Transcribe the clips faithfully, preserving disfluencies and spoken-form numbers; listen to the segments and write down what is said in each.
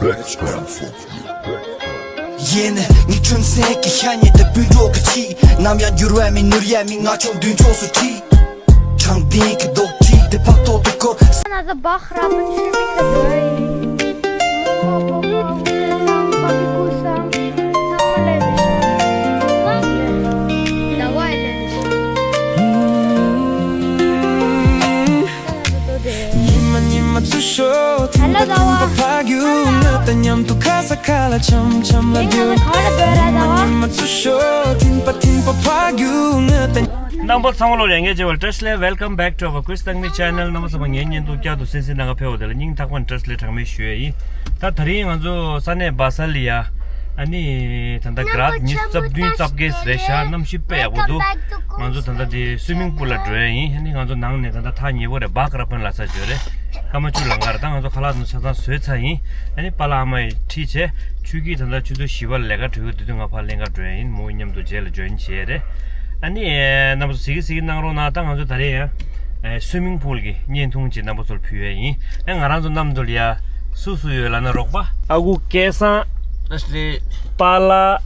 ཡེ་ནས་ངའི་ཁྲོན་སེང་གི་ཤ་ཉེ་དེ་སྤུན་གྲོགས་ཀྱི་ཆི། ནམ་ཡང་འགྱུར་བ་མེད་ནོར་ཡ་མི་ང་ཆུང་མདུན་ཕྱོགས་སུ་ཁྲིད། དྲང་བདེན་གྱི་རྡོག་ཁྲིད་དེ་ཕག་ཐོག་ཏུ་བསྐོར། Надо бахрапан шиминда бай. Давай, Hello, Dawa. རྣམ་པ་ཚང་མ་ལོ་ཡང་བསྐྱར་བཅས་པ་བཀྲ་ཤིས་བདེ་ལེགས། Welcome back to our Quiz Tangmi channel. རྣམ་པ་ཚང་མ་ངའི་བརྙན་ཐུང་བསྐྱར་དུ་གསན་གཟིགས་གནང་ག་ཕེབས་པ་དེ་ལ་སྙིང་ཐག་པ་ནས་བཀྲ་ཤིས་བདེ་ལེགས་གྲངས་མེད་ཞུ་ཡས་ཡིན། ད་དེ་རིང་ང་ཚོ་ས་གནས་སྦ་ས་ལི་ཡ། ཨ་ནི་ད་ལྟ་གྷ་རཱད་ཉི་ཤུ་རྩ་བདུན་རྩ་བརྒྱད་རེད་ཤག་གནམ་གཤིས་དཔེ་ཡག་པོ་འདུག་ང་ཚོ་ད་ལྟ་དེ་སུའི་མིང་པུལ་ལ་འགྲོ་ཡས་ཡིན། ཨ་ནི་ང་ཚོ་ནང་ནས་ད་ལྟ་ཐག་ཉེ་པོ་རེད། བྷག་ར་ཕན་ལ་ས་བརྗོད་རེད། སྐར་མ་བཅུ་ལང་ཀ་རེད། ད་ང་ཚོ་ཁ་ལག་ཚོ་ཆ་ཚང་བཟོས་ཚར་ཡིན། ཨ་ནི་པཱ་ལགས་ཨ་མ་ཡིས་ཁྲིད་བྱས་ཆུ་སྐྱིད་ད་ལྟ་ཆུ་ཚོད་བཞི་པ་ལས་ཀ་གྲོལ་གི་འདུག་དུས་ང་ཕར་ལེན་ག་འགྲོ་ཡས་ཡིན། མོ་མཉམ་དུ་རྗེས་ལ་འཇོན་བྱས་རེད། ཨ་ནི་རྣམ་པ་ཚོ་གཟིགས་གཟིགས་གནང་རོགས་གནང་། ད་ང་ཚོ་ད་རེས་ཡང་སུའི་མིང་པུལ་གྱི་བརྙན་ཐུང་ཅིག་རྣམ་པ་ཚོར་ཕུལ་ཡས་ཡིན། ཨ་ང་རང་ཚོ་མཉམ་དུ་ལ་ཡ་སུ་སུ་ཡོད་ལབ་ན་རོགས་པ། ཨ་ཁུ་སྐལ་བཟང་། བཀྲ་ཤིས་བདེ་ལེགས། པཱ་ལགས།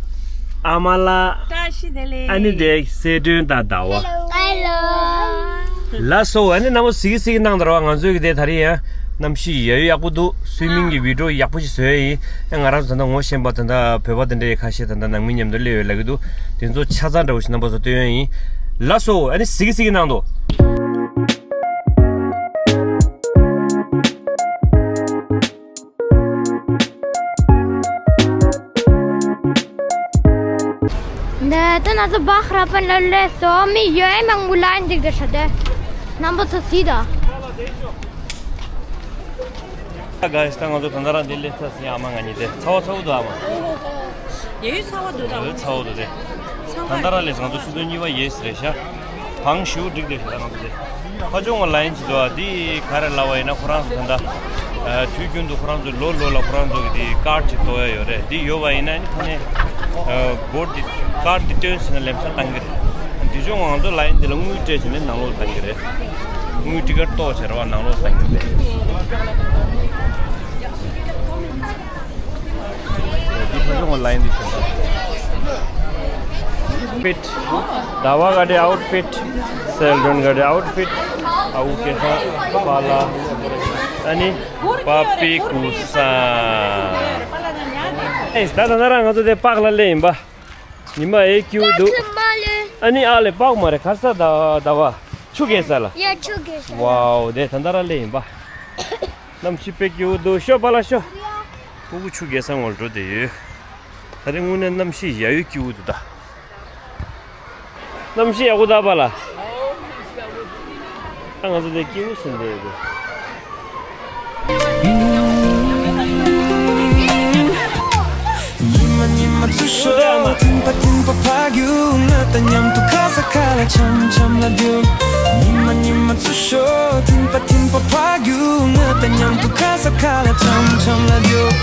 ཨ་མ་ལགས། བཀྲ་ཤིས་བདེ་ལེགས། ཨ་ནི་དེ་གསལ་སྒྲོན་དང་ཟླ་བ། Hello. ལགས་སོ། ཨ་ནི་རྣམ་པ་གཟིགས་གཟིགས་གནང་དང་རོགས། ང་ཚོའི་གི་དེ་ད་རེས་ཡང་གནམ་གཤིས་ཡ་ཡོ་ཡག་པོ་འདུག་སུའི་མིང་གི་བི་ཌི་ཡོ་ཡག་པོ་ཞིག་བཟོས་ཡིན། ཨ་ང་རང་ཚོ་ད་ལྟ་ངོ་ཤེས་པ་ད་ལྟ་བོད་པ་དེ་འདྲའི་ཁ་ཤས་ད་ལྟ་ནང་མི་མཉམ་དུ་སླེབས་ཡོད་ལབ་ཀྱི་འདུག་དེ་ཚོ་ཆ་ཚང་འདྲ་བོ་ཞིག་རྣམ་པ་ཚོ་སྟོན་ཡས་ཡིན། ལགས་སོ། ཨ་ནི་གཟིགས་གཟིགས་གནང་དང་། འདི་ད་ང་ཚོ་བྷག་ར་ཕན་ལ་སླེབས་སོང་། མི་ཡོད་མང་པོ་ལ་འདུག་དེ་ཤ་དེ་རྣམ་པ་ཚོ་གཟིགས་དང་། Guys, ད་ང་ཚོ་ད་ལྟ་རང་འདི་སླེབས་ཚར་ཟིན། ཨ་མ་ང་གཉིས་དེ་ཚ་བ་ཚ་བོ་འདུག་ཨ་མ། ཡ་ཡོ་ཚ་བ་འདུག་ད། ཡ་ཡོ་ཚ་བོ་འདུག་དེ། ད་ལྟ་རང་སླེབས་ང་ཚོ་ཆུ་ཚོད་གཉིས་པ་ཡས་རེད་ཤག་བང་ཞུ་འགྲིག་བསྡད་ཤག་ད་ང་ཚོ་དེ། ཕ་ཆུང་བ་ལ་ཡིན་ཅི་འདུག་ཨ། འདི་ག་རེ་ལབ་པ་ཡིན་ན་ཁོ་རང་ཚོ་ད་ལྟ་དུས་རྒྱུན་དུ་ཁོ་རང་ཚོ་ལོ་ལོ་ལ་ཁོ་རང་ཚོ་གི་འདི་ཀར་ཅིག་གཏོང་ཡ་ཡོད་རེད། འདི་ཡོད་པ་ཡིན་ན་ནི་ཕ་ནས་སྒོར་འདི་ཀར་འདི་བཏོན་ཟིན་ན་ལམ་སང་བཏང་གི་རེད། འདི་ཆུང་ང་ཚོ་ལ་ཡིན་འདི་ལ་དངུལ་སྤྲད་བྱས་ནས་ནང་ལོགས་བཏང་གི་རེད། དངུལ་ཊི་ཀེ་ཊི་གཏོང་བྱས་རེད་པ། ནང་ལོགས་བཏང་གི་རེད། འདི་ཕ་ཆུང་བ་ལ་ཡིན་འདི་ཤོད། Outfit. ཟླ་བ་ག་འདྲའི་outfit. གསལ་སྒྲོན་ག་འདྲའི་outfit. ཨ་ཁུ་སྐལ་བཟང་། པཱ་ལགས། ཨ་ནི་པ་པི་ཀུ་སང་། ཨེ་ད་ད་ན་རང་ང་ཚོ་དེ་པཱག་ལ་སླེབས་ཡིན་པ། ཉི་མ་ཨེ་སྐྱིད་པོ་འདུག་ཨ་ནི་ཨ་ལེ་པཱག་མ་རེད། ག་ས་ད་ཟླ་བ། ཆུ་རྐྱལ་ས་ལ། ཡ་ཆུ་རྐྱལ་ས་ལ། ཝའོ་དེ་ད་ད་ར་སླེབས་ཡིན་པ། གནམ་གཤིས་དཔེ་སྐྱིད་པོ་འདུག་ཤོག་པཱ་ལགས་ཤོག་ཕྲུ་གུ་ཆུ་རྐྱལ་ས་ངོ་འགྲོ་བསྡད་ཡོད། ད་རེས་དངོས་གནས་གནམ་གཤིས་ཡ་ཡོ་སྐྱིད་པོ་འདུག་ད། གནམ་གཤིས་ཡག་པོ་འདུག་པཱ་ལགས། ད་ང་ཚོ་དེ་སྐྱིད་པོ་ཟིན་བསྡད་ཡོད། ཉི་མ་ཉི་མ་ཚུར་ཤོག་ཐིམ་པ་ཐིམ་པ་ཕར་རྒྱུག་ང་དང་མཉམ་དུ་ཁ་ས་ཁ་ལ་འཆམ་འཆམ་ལ་རྒྱུག་ཉི་མ་ཉི་མ་ཚུར་ཤོག་ཐིམ་པ་ཐིམ་པ་ཕར་རྒྱུག་ང་དང་མཉམ་དུ་ཁ་ས་ཁ་ལ་འཆམ་འཆམ་ལ་རྒྱུག་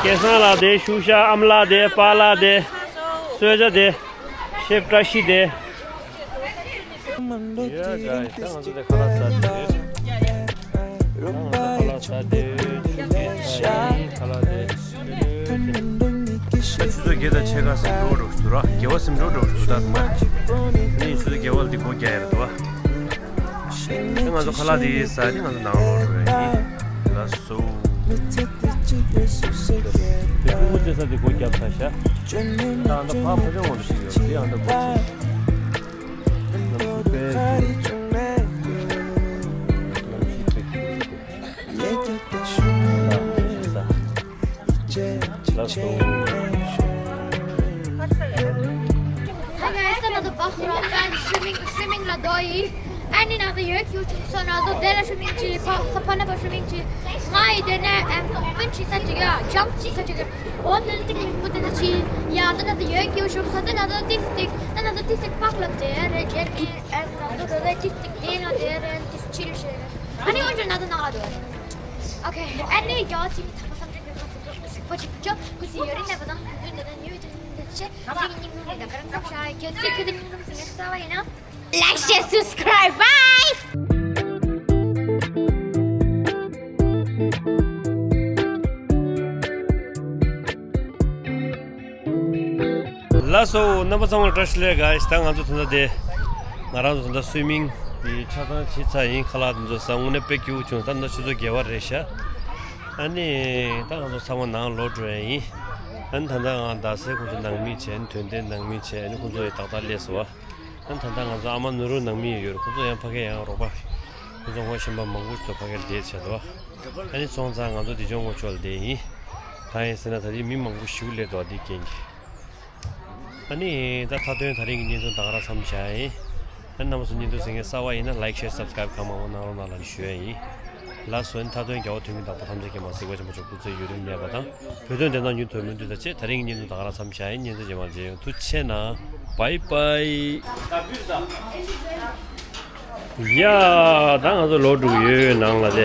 སྐལ་བཟང་ལགས་དེ། ཤུ་ཤ་ཨ་མ་ལགས་དེ། པཱ་ལགས་དེ། གསོལ་ཇ་དེ། ཤེབ་བཀྲ་ཤིས་དེ། ཡ་ག་ད་ང་ཚོ་དེ་ཁ་ལག་ཟ་དེ། ད་ང་ཚོ་ཁ་ལག་ཟ་དེ། ཁ་ལག་དེ། ཆུ་ཚོད་བརྒྱད་དང་ཕྱེད་ཀ་ཟིན་འགྲོ་འགྲོ་ཞུ་ར། དགེ་བ་ཟིན་འགྲོ་འགྲོ་ཞུ་ད་མ། ནི་ཆུ་ཚོད་བརྒྱད་པ་ལ་འདི་སྒོ་རྒྱག་ཡ་རེད་དོ། ང་ཚོ་ཁ་ལག་འདི་ཟ་ནི་ང་ཚོ་ནང་ལོག་འགྲོ་ཡ་ཡིན། ལགས་སོ། དེ་ཕྲུ་གུ་བཙལ་ས་དེ་སྒོ་བརྒྱབ་ཚར་ཤག་ད་ཨ་ད་ཕ་ཕ་ཆུང་བ་ཞིག་ཡོད་རེད། དེ་ཨ་ད་སྒོ་ཕྱེ། ལགས་སོ། Hi guys, another box rock and swimming, swimming la doi. And another year cute so another there swimming chi pa sapana pa swimming chi. Ngai de ne em pin chi sa chi ga, jump chi sa chi ga. On the thing put in the chi. Ya, another year cute so another this thing, another this thing pak la de re je and another this thing de la de re this chill share. Ani on another na do. Okay, ani yo chi ta sam chi ga. Ko chi jo ku si yori na ba dang ku de na ni yo chi. Like, share, subscribe. Bye. ལགས་སོ། རྣམ་པ་ཚང་མར་བཀྲ་ཤིས་བདེ་ལེགས། guys ད་ང་ཚོ་ད་ལྟ་དེ་ང་རང་ཚོ་ད་ལྟ་སུའི་མིང་གི་ཆ་ཚང་བྱས་ཚར་ཡིན། ཁ་ལག་དེ་ཚོ་ཟ། དངོས་གནས་དཔེ་སྐྱིད་པོ་བྱུང་། ད་ལྟ་ཆུ་ཚོད་བརྒྱད་པ་རེད་ཤག་ཨ་ནི་ད་ང་ཚོ་ཚང་མ་ནང་ལོག་འགྲོ་ཡ་ཡིན། ཨ་ནི་ད་ལྟ་ང་རྡ་སའི་ཁོང་ཚོ་ནང་མི་བྱས། ཨ་ནི་དོན་ལྡན་ནང་མི་བྱས། ཨ་ནི་ཁོང་ཚོ་ཡི་ཏག་ཏག་སླེབས་སོང་བ། ཨ་ནི་ད་ལྟ་ང་ཚོ་ཨ་མ་ནོར་བུ་ནང་མི་ཡོད་རེད། ཁོང་ཚོ་ཡང་ཕ་གིར་ཡང་རོགས་པ། ཁོང་ཚོ་ངོ་ཤེས་པ་མང་པོ་ཞིག་ཕ་གིར་བསྡད་བྱས་འདུག་ཨ་ནི་སོང་ཙང་ང་ཚོ་འདི་ཕྱོགས་ངོ་ཕྱོགས་ལ་བསྡད་ཡིན། གང་ཡིན་ཟེར་ན་ད་རེས་མི་མང་པོ་ཞིག་སླེབས་འདུག་འདི་རྐྱེན་གྱིས། ཨ་ནི་ད་མཐའ་དོན་ད་རིང་གི་བརྙན་ཐུང་ད་ག་རང་མཚམས་བཞག་ཡིན། ཨ་ནི་རྣམ་པ་ཚོ་བརྙན་ཐུང་གཟིགས་མཁན་གསར་པ་ཡིན་ན་like, share, subscribe གང་མང་མང་གནང་རོགས་གནང་ལབ་ནས་ཞུ་ཡ་ཡིན། ལགས་སོ། ཨ་ནི་མཐའ་དོན་རྒྱལ་བ་མཐོ་རིས་དང་པོ་ཐམས་ཅད་ཀྱི་མ་གཟིགས་པ་ཆེན་པོ་མཆོག་སྐུ་ཚེ་ཡུན་རིང་གནས་པ་དང་། བོད་དོན་བདེན་མཐའ་མྱུར་ཐོག་སྨོན་འདུན་དང་བཅས། ད་རིང་གི་བརྙན་ཐུང་ད་ག་རང་མཚམས་བཞག་ཡིན། བརྙན་ཐུང་རྗེས་མར་མཇལ་ཡོང་། ཐུགས་རྗེ་ཆེ་གནང་། བྷའི་བྷའི། ཡ། ད་ང་ཚོ་ལོག་འགྲོ་གི་ཡོད། ནང་ལ་དེ།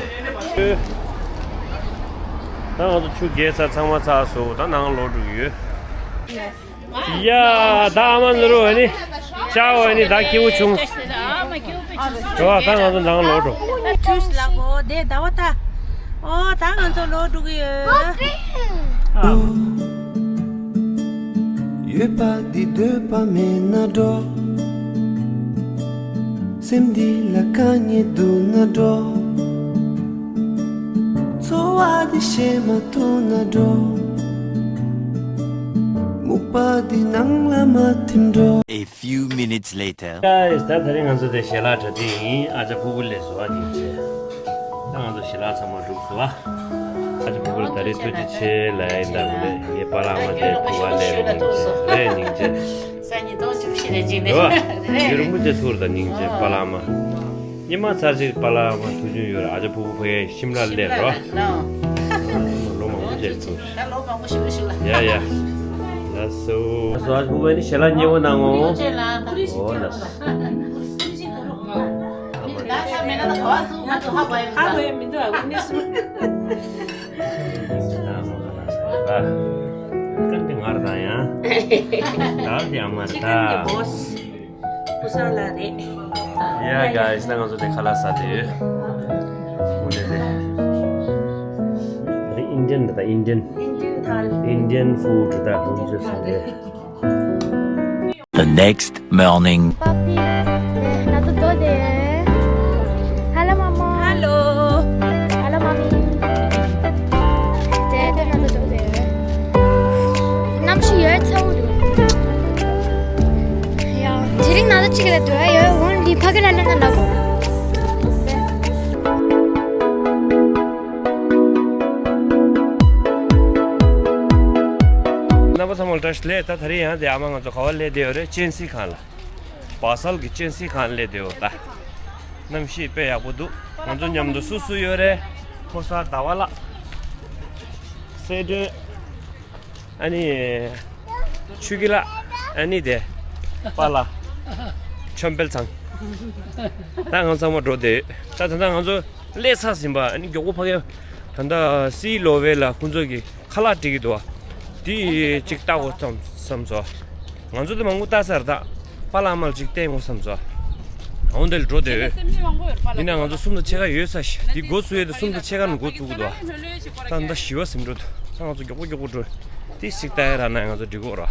ད་ང་ཚོ་ཆུ་རྐྱལ་ཚར། ཚང་མ་ཚར་སོང་། ད་ནང་ལོག་འགྲོ་གི་ཡོད། ཡ། ད་ཨ་མ་ནོར་བུ་ཨ་ནི་ཅའོ། ཨ་ནི་ད་སྐྱིད་པོ་བྱུང་། ཨ་མ་སྐྱིད་པོ་བྱུང་། ད་ང་ཚོ་ནང་ལོག་འགྲོ། ཅུས་ལ་གོ་དེ་ཟླ་བ་ད། ཨོ་ད་ང་ཚོ་ལོག་འགྲོ་གི་ཡོད། ཡོད་པ་འདི་འདོད་པ་མེད་ན་འགྲོ། སེམས་འདི་ལ་དཀའ་ངལ་འདུག་ན་འགྲོ། འཚོ་བ་འདི་ཤེས་མ་ཐུབ་ན་འགྲོ། སྨུག་པ་འདི་ནང་ལ་མ་ཐིམ་འགྲོ། A few minutes later. Guys, ད་དེ་རིང་ང་ཚོ་དེ་ཞལ་ལག་གྲ་སྒྲིག་ཡིན། ཨ་ཅག་ཕུར་བུ་སླེབས་སོང་། ཨ་སྙིང་རྗེ། ད་ང་ཚོ་ཞལ་ལག་ཚང་མ་བསྒྲུབས་སོང་། ཨ་ཅག་ཕུར་བུ་ད་རེས་ཐུགས་རྗེ་ཆེ་ལབ་ཡིན། ད་དགོངས་ནས་ངའི་པཱ་ལགས་ཨ་མ་དེ་ཐུག་ག་སླེབས་རེད། སྙིང་རྗེ་རེད། སྙིང་རྗེ། ས་ཉིན་ཏོག་ཅུ་ཤི་རེ་ཅིག་ནས། རེད་བ། རིན་པོ་ཆེ་ཐུག་རེད། ད་སྙིང་རྗེ། པཱ་ལགས་ཨ་མ། ཉི་མ་ཚར་གཅིག་པཱ་ལགས་ཨ་མ་ཐུག་རྒྱུ་ཡོད་རེད། ཨ་ཅག་ཕུར་བུ་ཕ་གིར་ཤིམ་ལ་སླེབས་རོ། ལོ་མང་པོ་བྱས་ཐུག་ད་ལོ་མང་པོ་ཞིག་ཞིག་ལ། ཡ་ཡ། ལགས་སོ། ལགས་སོ། ཨ་ཅག་ཕུར་བུ་ནི་ཞལ་ལག་མཉེས་པོ་གནང་ངོ་། ཨོ་ལགས་སོ། ད་ས་མེད་ན་ད་ག་བ་ཚུགས་ང་ཚོ་ཧ་གོ་ཡ་མི་འདུག་ཧ་གོ་ཡ་མི་འདུག་ཨ་ཁུ་ནི་སུ། ད་མ་ག་ན་ས་ཨ། ཀ་འདི་ངར་ད་ཡ། ད་འདི་ཨ་མ་ད། ཀུ་ས་ལ་རེད། Yeah, guys, ད་ང་ཚོ་དེ་ཁ་ལག་ཟ་དེ་ཡོད། འོ་ལེ་ལེ། ད་Indian ད་Indian། Indian ཐལ། Indian food ད་ང་ཚོ་ཟ་དེ། The next morning. Papi, na to do de. Hello, mama. Hello. Hello, mommy. De, de, na to do de. Nam shi yö tsau du. Ya, tiring na to chigla du. Yo, won di phagala na na. རྣམ་པ་ཚང་མ་ལ་བཀྲ་ཤིས་བདེ་ལེགས། ད་དེ་རིང་ཡང་དེ་ཨ་མ་ང་ཚོ་ག་བ་སླེབས་བསྡད་ཡོད་རེད། གཅན་གཟན་ཁང་ལ། བ་སལ་གྱི་གཅན་གཟན་ཁང་སླེབས་བསྡད་ཡོད། ད་གནམ་གཤིས་དཔེ་ཡག་པོ་འདུག་ང་ཚོ་མཉམ་དུ་སུ་སུ་ཡོད་རེད། ཕོ་གསར་ཟླ་བ་ལགས། སྲས་སྒྲོན། ཨ་ནི། ཆོས་སྐྱིད་ལགས། ཨ་ནི་དེ། པཱ་ལགས། ཆོམ་དཔལ་ཚང་། ད་ང་ཚང་མ་འགྲོ་བསྡད་ཡོད། ད་ད་ལྟ་ང་ཚོ་སླེབས་ཚར་ཟིན་པ། ཨ་ནི་མགྱོགས་པོ་ཕ་གིར། ད་ལྟ་སི་ལོ་ཝེ་ལ་ཁོང་ཚོ་གི་ཁ་ལག་སྒྲིག་གི་འདུག་བ། དེ་གཅིག་ལྟ་དགོས་བསམ་བསམ་སོང་། ང་ཚོ་དེ་མང་པོ་ལྟ་ཚར། ད་པཱ་ལགས་ཨ་མ་ལ་གཅིག་བསྟན་དགོས་བསམ་སོང་། འོ་འདི་ལ་འགྲོ་བསྡད་ཡོད། ཡིན་ན་ང་ཚོ་གསུམ་དང་ཕྱེད་ཀ་ཡོད་ས་ཞིག་འདི་འགོ་ཚུགས་ཡས་དེ་གསུམ་དང་ཕྱེད་ཀ་ནས་འགོ་ཚུགས་ཀྱི་འདུག་བ། ད་ད་བཞི་པ་ཟིན་འགྲོ་འདུག་ད་ང་ཚོ་མགྱོགས་པོ་མགྱོགས་པོ་འགྲོ། ཏི་སིག་ཏའི་ར་ན་ང་ཚོ་འགྲིག་གོ་ར།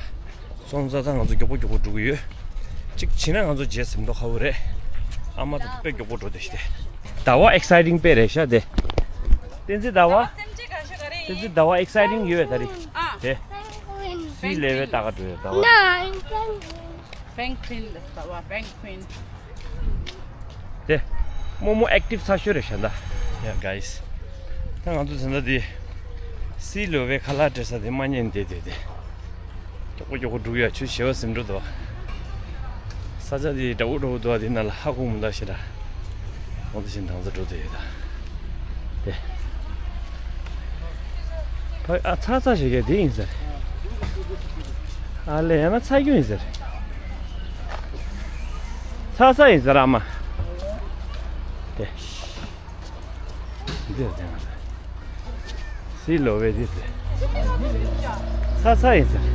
སོང་ཙང་ད་ང་ཚོ་མགྱོགས་པོ་མགྱོགས་པོ་འགྲོ་གི་ཡོད། གཅིག་བྱས་ན་ང་ཚོ་རྗེས་ཟིན་མདོག་ཁ་བོ་རེད། ཨ་མ་ད་དཔེ་མགྱོགས་པོ་འགྲོ་དེ་ཤི་དེ། ཟླ་བ་ཨེག་སའི་ཊིང་དཔེ་རེད་ཤག་དེ། བསྟན་འཛིན་ཟླ་བ། བསྟན་འཛིན་ཟླ་བ་ཨེག་སའི་ཊིང་ཡོད་ད་རེད། དེ། སི་ལེ་བའི་ལྟ་ག་འགྲོ་ཡོད་ཟླ་བ། པེང་ཁུན་ལ་ཟླ་བ་པེང་ཁུན། དེ། རྨོ་མོ་ཨེག་ཊིབ་ཚ་ཤོས་རེད་ཤག་ད། Yeah, guys. ད་ང་ཚོ་ད་ལྟ་དེ། སི་ལེ་བའི་ཁ་ལག་སྤྲད་ས་དེ་མ་ཉན་དེ་དེ་དེ། མགྱོགས་པོ་མགྱོགས་པོ་འགྲོ་ཡ་ཆུ་ཞེ་བ་ཟིན་འགྲོ་འདུག་ས་ཆ་དེ་འདྲ་བོ་འདྲ་བོ་འདུག་དེ་ན་ལ་ཧ་གོ་མི་འདུག་ཤི་ར། འོ་དེ་བཞིན་དང་ཚ་འགྲོ་དེ་ཡོད་ད། དེ། ཕ་ཨ་ཚ་ཚ་ཞིག་གས་དེ་ཡིན་ཟེར། ཨ་ལེ་ཡང་ན་ཚ་རྒྱུ་ཡིན་ཟེར། ཚ་ཚ་ཡིན་ཟེར་ཨ་མ། དེ། འདི་ལ་དེ་ང་ཚོ། སི་ལེ་བའི་འདི་དེ། ཚ་ཚ་ཡིན་ཟེར།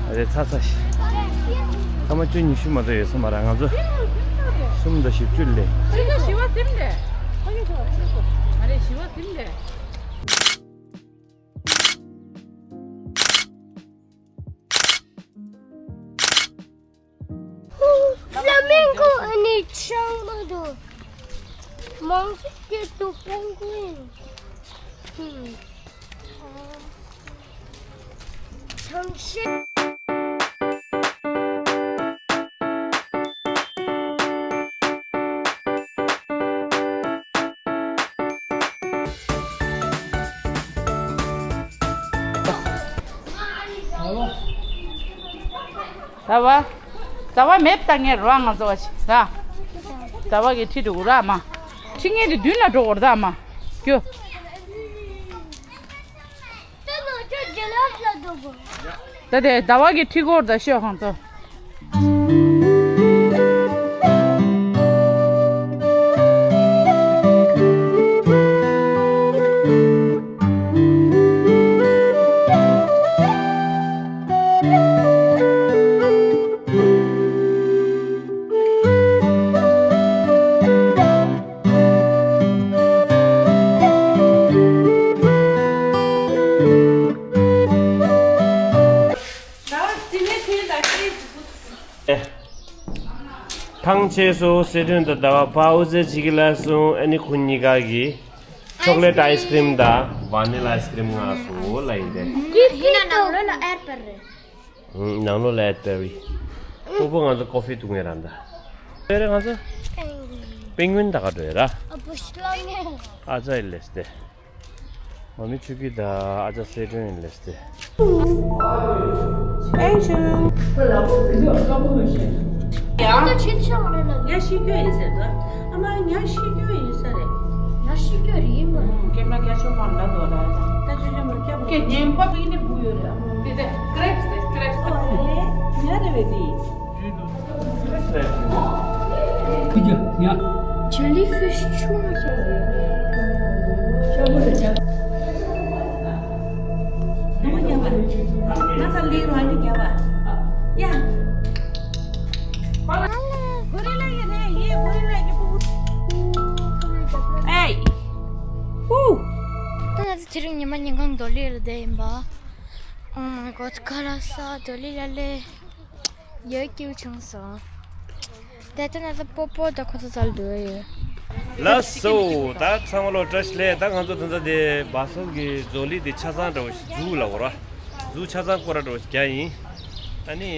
ཨ་རེ་ཚ་ཚ་ཞིག་སྐར་མ་བཅུ་ཉི་ཤུ་མ་གཏོགས་ཡོད་ས་མ་རེད་ང་ཚོ། གསུམ་དང་བཞི་བཅུ་ལས། ཁྱོད་ཚོ་ཞི་བ་ཟིན་ཏེ། ཁོ་ཡོད་ཚོ་ང་རེ་ཞི་བ་ཟིན་ཏེ། Flamingo and its Shamado. Monkey to penguin. Hmm. Some shit. ཟླ་བ། ཟླ་བ་མེད་ད་ངས་རོ་ང་ཚོ་བ་ཞིག་ད། ཟླ་བ་གི་ཁྲི་འགྲོ་གོ་ར་མ། ཁྲི་ངས་དེ་མདུན་ལ་འགྲོ་གོ་ར་མ། ཀྱོ། ད་དེ་ཟླ་བ་གི་ཁྲི་སྐོར་ད་ཤོད་ཧང་ཚོ། ཐང་ཆད་སོང་། སི་ཁྲོན་དུ་ཟླ་བ་ཕ་འུ་ཚོའི་ཅིག་གི་ལ་སོང་། ཨ་ནི་ཁོ་གཉིས་ཀ་གི་ཅོག་ལེ་ཊི་ཨའི་སི་ཀྲིམ་དང་ཝ་ནི་ལ་ཨའི་སི་ཀྲིམ་མངགས་སོང་ལ་ཡིན་ཏེ། ཡིན་ན་ནང་ལོགས་ལ་ཨེར་པེར་རེད། ཨུམ། ནང་ལོགས་ལ་ཨེར་པེར་རེད། སྤོ་བོ་ང་ཚོ་ཀོ་ཧྥི་འཐུང་ངེས་ར་འདྲ། དེ་རེད་ང་ཚོ། པེང་གུན་ད་ག་འགྲོ་ཡ་ར། ཨ་ཙ་ཡི་ལེས་ཏེ། མ་མི་ཆུ་ཁྱི་དང་ཨ་ཅག་སེ་ཀྲོན་ཡིན་ལེས་ཏེ། ཨེ་ཤུ། ཡང་ཤི་རྒྱུ་ཡིན་ཟེར་དོ། ཨ་མ་ཡང་ཤི་རྒྱུ་ཡིན་ས་རེད། ཡང་ཤི་རྒྱུ་རེད་མ། ཀེམ་ར་སྐྱ་ཆོ་མ་ལ་དོ་ལ་ད། ད་ཆུ་ཆུ་མ་སྐྱ་བོ། ཀེ་ཉན་པ་པི་ནི་བུ་ཡོད་རེད་ཨ་མ། དེ་དེ་ཀྲེབ་སི་ཀྲེབ་སི། ཨོ་ཧེ་ཉ་རེད་བས་དེ། Jellyfish ཆུང་ཆུང་། ད་ང་ཚོ་དེ་རིང་ཉི་མ་ཉིན་གང་རྡོ་ལི་ལ་བསྡད་ཡིན་པ། Oh my god ཁ་ལག་ཟ་རྡོ་ལི་ལ་སླེབས། ཡ་སྐྱིད་བྱུང་སོང་། དེ་ལྟ་ན་ད་སྤོ་བོ་ད་ཁོ་ཚོ་ཚར་འདུག་ཡོད། ལགས་སོ། ད་ཚང་མ་ལོ་བཀྲ་ཤིས་བདེ་ལེགས། ད་ང་ཚོ་ད་ལྟ་དེ་བ་སོ་གི་རྡོ་ལི་དེ་ཆ་ཚང་འདྲ་བོ་ཞིག་འཛུགས་ལ་འོ་ར། འཛུགས་ཆ་ཚང་སྐོར་ར་འདྲ་བོ་ཞིག་རྒྱག་ཡིན། ཨ་ནི།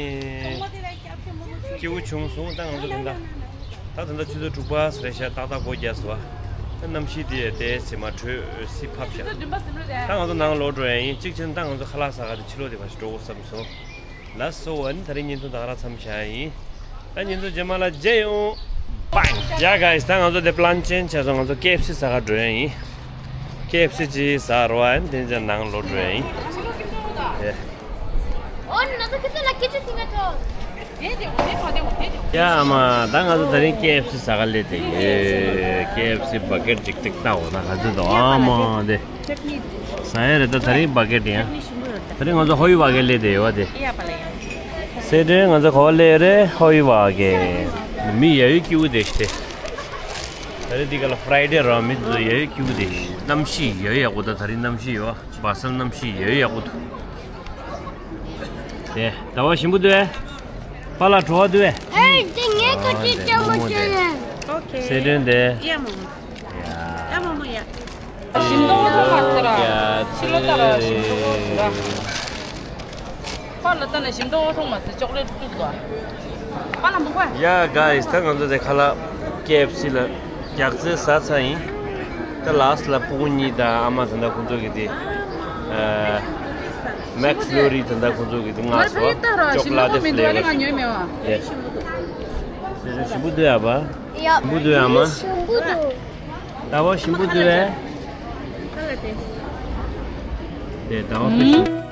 སྐྱིད་པོ་བྱུང་སོང་། ད་ང་ཚོ་ད་ལྟ། ད་ད་ལྟ་ཆུ་ཚོད་དྲུག་པ་རེད་ཤག་ཏག་ཏག་སྒོ་རྒྱག་སོང་བ། ད་གནམ་གཤིས་དེ་དེ་ཚེ་མ་དྲོད་སི་ཕབ་ཤག་ད་ང་ཚོ་ནང་ལོག་འགྲོ་ཡ་ཡིན། གཅིག་བྱས་ན་ད་ང་ཚོ་ཁ་ལག་ཟ་ག་དེ་ཕྱི་ལོགས་དེ་ཕར་ཞིག་འགྲོ་དགོས་བསམ་སོང་། ལགས་སོ། ཨ་ནི་ད་རིང་བརྙན་ཐུང་ད་ག་རང་མཚམས་བཞག་ཡིན། ད་བརྙན་ཐུང་རྗེས་མ་ལ་མཇལ་ཡོང་། བྷའི། ཡ་གྷའི་སི། ད་ང་ཚོ་དེ་པི་ལན་ཅེན་བྱས་སོང་། ང་ཚོ་ཀེ་ཨེཕ་སི་ཟ་ག་འགྲོ་ཡ་ཡིན། ཀེ་ཨེཕ་སི་ཅིག་ཟ་རོ། ཨ་ནི་དེ་ནས་ནང་ལོག་འགྲོ་ཡ་ཡིན། ཨེ། ཡ་མ། ད་ང་ཚོ་ད་རིང་ཀེ་ཨེཕ་སི་ཟ་ག་སླེབས་བསྡད་ཡོད། ཀེ་ཨེཕ་སི་བྷ་གེ་ཊི་ཅིག་ཏིག་ཏག་འོ་ན་ག་ཚོད་འདུག་ཨ་མ་དེ། ཟ་ཡ་རེད། ད་ད་རིང་བྷ་གེ་ཊི་ཡང་། ད་རིང་ང་ཚོ་ཧོ་ཡི་བྷ་གེ་ཊི་སླེབས་བསྡད་ཡོད་པ་དེ། སེ་ཏྲེ་ང་ཚོ་ག་པར་སླེབས་རེད། ཧོ་ཡི་བྷ་གེ་ཊི། མི་ཡ་ཡོད་སྐྱིད་པོ་བསྡད་ཤག་སྟེ། ད་ ད་རེས་འདི་ག་ལ་ཕ་རའི་ཌེ་ར་མི་འདུག་ཡ་ཡོད་ཀྱུ་དེ། གནམ་གཤིས་ཡ་ཡག་པོ་ད། ད་རེས་གནམ་གཤིས་ཡོད་བ། བ་སལ་གནམ་གཤིས་ཡ་ཡག་པོ་འདུག་དེ་ཟླ་བ་ཞིམ་པོ་འདུག་ཨེ། པཱ་ལགས་བྲོ་བ་འདུག་ཨེ། ཨེ་དེ་ངས་ཁ་ཅིག་ལྕམ་མོ་བྱས་ལེ། ཨོ་ཁེ། སེ་དོན་དེ། ཡ་མོ་མོ། ཡ་མོ་མོ་ཡ། ཞིམ་མདོག་མཐོང་མ་ཟེར་ར། ཕྱི་ལོ་ལྟར་ར་ཞིམ་མདོག་ཟེར་ར། པཱ་ལགས་ལྟ་ན་ཞིམ་མདོག་མཐོང་མ་ཟེར། ཅོག་ལེ་ཊི་བཀྲུས་འདུག་ཨ། པཱ་ལགས་མོ་ཀ། ཡ་གཱ་ཡིས། ད་ང་ཚོ་དེ་ཁ་ལག་ཀེ་ཨེཕ་སི་ལ་རྒྱག་རྩེ་ཟ་ཚར་ཡིན། ད་ལཱ་སི་ལ་སྤུ་གུ་གཉིས་དང་ཨ་མ་དེ་འདྲ་ཁོང་ཚོ་གི་དེ། ཨ། མེག་ཕི་ལོ་རི་དེ་འདྲ་ཁོང་ཚོ་གི་དེ་མངགས་སོང་། ཅོག་ལེ་ཊི་ཕི་ལེ་ཝར། ང་ཉོས་མེད་བ། ཡ། ཞིམ་པོ་འདུག་ཨ་པཱ། ཡ། ཞིམ་པོ་འདུག་ཨ་མ། ཞིམ་པོ་འདུག་ཟླ་བ་ཞིམ་པོ་འདུག་ཨེ། དེ་ཟླ་བ་ཕ་ཞིམ།